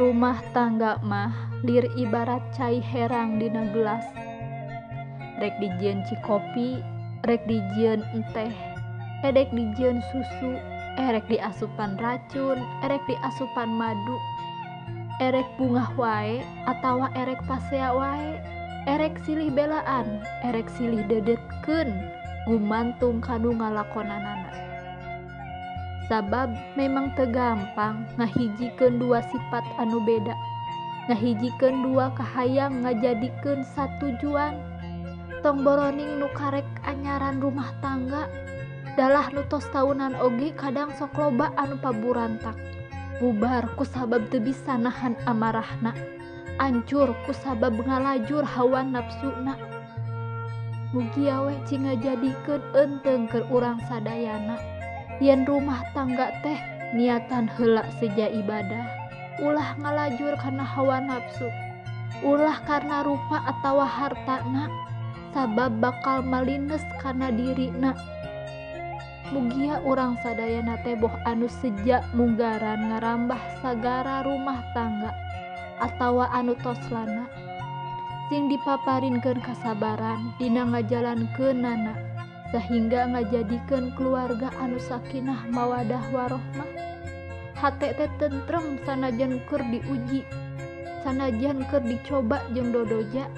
Rumah tangga mah lir ibarat cai herang dina gelas. Rek dijieun cikopi, rek dijieun enteh, erek dijieun susu, erek diasupan racun, erek diasupan madu, erek bungah wae atawa erek pasea wae, erek silih belaan, erek silih dedetkeun, gumantung kanu ngalakonanana. Sabab memang teu gampang ngahijikeun dua sifat anu beda, ngahijikeun dua kahayang ngajadikeun satujuan. Tong boroning nu karek anyaran rumah tangga, dalah nu tos taunan oge kadang sok loba anu paburantak. Bubar kusabab teu bisa nahan amarahna, ancur kusabab ngalajur hawa nafsuna. Mugia we cing ngajadikeun eunteung keur urang sadayana. Yen rumah tangga teh niatan heula seja ibadah, ulah ngalajur karena hawa nafsu, ulah karena rupa atawa hartana, sabab bakal malines kana dirina. Mugia urang sadayana teh boh anu seja munggaran ngarambah sagara rumah tangga atawa anu tos lana, sing dipaparinkeun kasabaran dina ngajalankeunana sehingga ngajadikeun keluarga anu sakinah mawadah warohmah. Hate teh tentrem sanajan keur diuji, sanajan keur dicoba jeung dodoja.